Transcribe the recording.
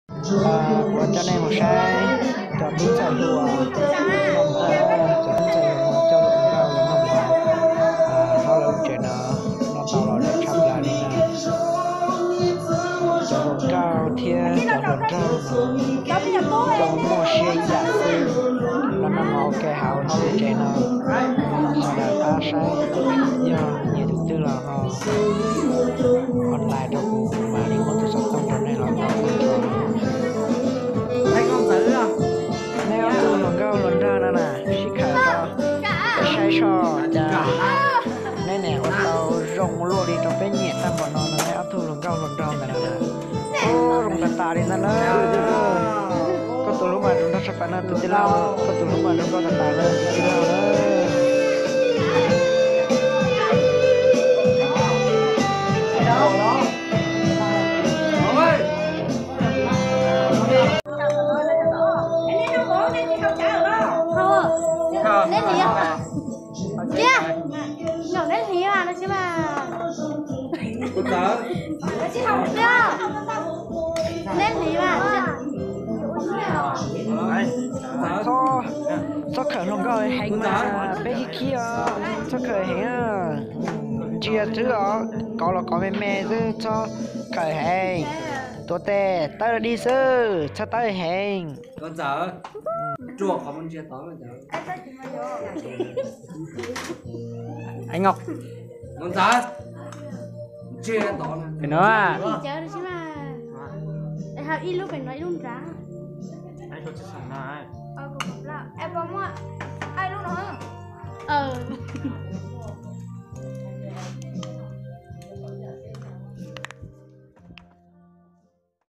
Kuv coj nej mus saib cov tub ntxhais hluas noj mov, cov tub ntxhais hluas coj hluas nkauj los noj mov. Hauv lawv lub tsev no noj tau los zoo tshaj plaws li na. Cov hluas nkauj thiab cov hluas nraug no zoo muaj siab ib yam xwb, los noj mov ua ke hauv lub tsev no. Sawv daws pab saib, yog nyiam tus twg los ho online rau kuv, kuv mam li muab tus xov tooj rau nej los tau ua tso. Nej ob tug hluas nkauj hluas nraug no na, sib khawm tso, peb saib seb cas neb niam ua tau zoo ua luaj li rau peb nyiam tag npaum no no, neb ob tug hluas nkauj hluas nraug ntawm no na. Ub, zoo tas tas li ntag na. Koj tus hlub mas zoo nraug tshaj plaws no tus tij laug, koj tus hlub mas zoo nkauj tas tas na tus tij laug na. Neb hliv, neb hliv mas no tsis mas. Neb hliv mas. Txhob khawm hluas nkauj heev mas peb khib khib os, txhob khawm heev. Ntsia xwb os, kov los kov me me xwb, txhob khawm heev. Tuav tes tawb los dig xwb, txhob tawb heev. No, ib lub pem no ib lub nrad.